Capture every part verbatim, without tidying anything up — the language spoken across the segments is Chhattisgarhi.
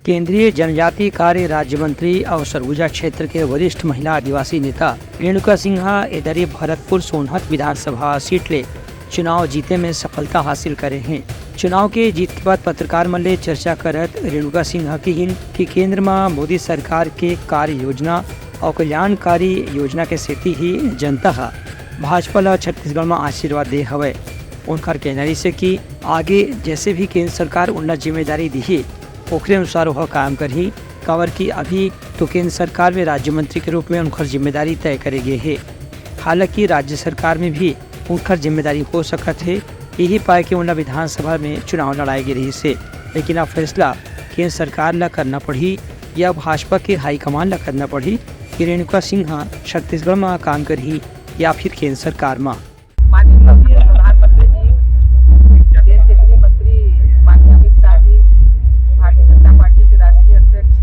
केंद्रीय जनजातीय कार्य राज्य मंत्री अउ सरगुजा क्षेत्र के वरिष्ठ महिला आदिवासी नेता रेणुका सिंह ह एदरी भरतपुर सोनहत विधानसभा सीट ले चुनाव जीते में सफलता हासिल करे हे। चुनाव के जीत के बाद पत्रकार मन ले चर्चा करत रेणुका सिंह ह किहिन कि केंद्र म मोदी सरकार के कार्य योजना अउ कल्याणकारी योजना के सेती ही जनता ह भाजपा ल छत्तीसगढ़ म आशीर्वाद दे हवय। उनकर कहना रिहिसे कि आगे जैसे भी केंद्र सरकार उनला जिम्मेदारी दिही, ओखरे अनुसार ओह काम करही, काबर कि अभी तो केंद्र सरकार में राज्य मंत्री के रूप में उनकर जिम्मेदारी तय करे गे हे। हालांकि राज्य सरकार में भी उनकर जिम्मेदारी हो सकत हे, यही पाय के उनला विधानसभा में चुनाव लड़ाए गे रिहिसे। लेकिन अब फैसला केंद्र सरकार ला करना पड़ही या भाजपा के हाईकमान ला करना पड़ही कि रेणुका सिंह ह छत्तीसगढ़ म काम करही या फिर केंद्र सरकार म। माननीय प्रधानमंत्री जी, देश के गृह मंत्री माननीय अमित शाह जी, भारतीय जनता पार्टी के राष्ट्रीय अध्यक्ष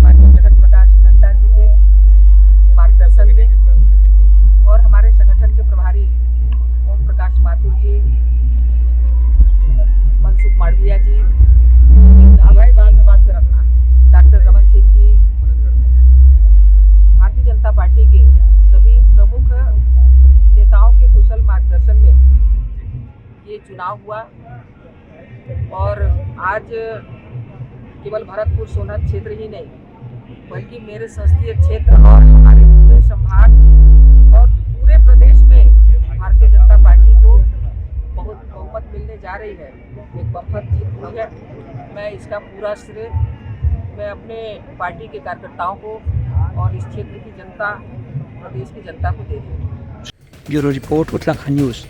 माननीय जगत प्रकाश नड्डा जी के मार्गदर्शन में और हमारे संगठन के प्रभारी ओम प्रकाश माथुर जी, मनसुख मांडविया जी, डॉक्टर रमन सिंह जी, भारतीय जनता पार्टी के सभी प्रमुख नेताओं के कुशल मार्गदर्शन में ये चुनाव हुआ और आज केवल भरतपुर सोनहत क्षेत्र ही नहीं, बल्कि मेरे संसदीय क्षेत्र और हमारे पूरे संभाग और पूरे प्रदेश में भारतीय जनता पार्टी को बहुत बहुमत मिलने जा रही है, एक बम्पर जीत हुई है। मैं इसका पूरा श्रेय मैं अपने पार्टी के कार्यकर्ताओं को और इस क्षेत्र की जनता, प्रदेश की जनता को दे रही हूँ। Bureau report, Uttarakhand news.